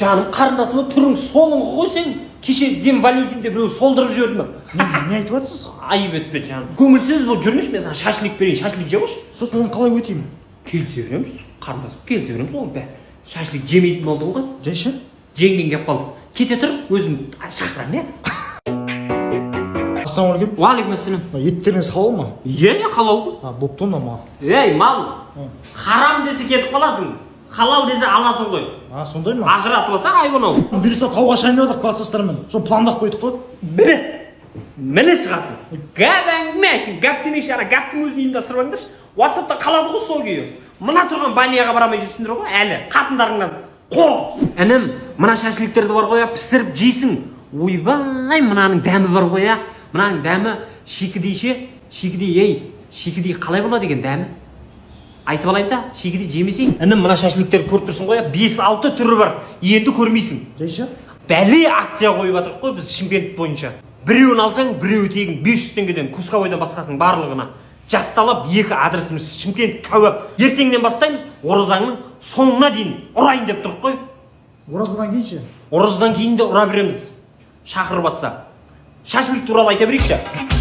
Жаным, қарындасым, түрің солыңғы ғой сен. Кеше дем Валентинде біреу солдырып жіберді ме? Не айтып жатсыз? Айып етпе, жаным. Көңілсіз болып жүрмеші, мен саған шашлик берейін, шашлик жеп алшы. Сосын оны қалай өтеймін? Келісе береміз, қарындасым, келісе береміз оның бәрін. Шашлик жемейтін болдың ғой. Жайшы. Жеңгең келіп қалды. Кете тұр, өзім шақырамын, иә. Ассалаумағалейкум. Уағалейкум. Мына еттеріңіз халал ма? Иә, халал ғой. А, бопты онда маған. Ей, мал, харам десе кетіп қаласың, халал десе аласың ғой. А, сондай ма? Ажыратып алсақ, айбан ау. Бұйырса, тауға шығайын деп жатыр класстастарыммен, соны пландап қойдық қой. Міне, міне, шығасың. Гәп, әңгіме әшейін гәп демекші, ана гәптің өзін ұйымдастырып алыңдаршы. Ватсапта қалады ғой сол күйі. Мына тұрған баняға бара алмай жүрсіңдер ғой әлі қатындарыңнан қорқып. Інім, мына шашликтерді бар ғой, иә, пісіріп жейсің. Ойбай, мынаның дәмі бар ғой, иә, мынаның дәмі шикідей ше, шикідей. Ей, шикідей қалай болады екен дәмі? Айтып алайын да, шикідей жемесең. Інім, мына шашликтерді көріп тұрсың ғой, иә, бес алты түрі бар, енді көрмейсің. Жайшы. Бәле, акция қойып жатырмық қой біз Шымкент бойынша. Біреуін алсаң, біреуі тегін, 500 теңгеден, Кусковойдан басқасының барлығына. Жасталап екі адресіміз Шымкент кәуап. Ертеңнен бастаймыз, оразаңның соңына дейін ұрайын деп тұрық қой. Оразадан кейін ше? Оразадан кейін де ұра береміз, шақырып жатса. Шашлик туралы айта берейікші.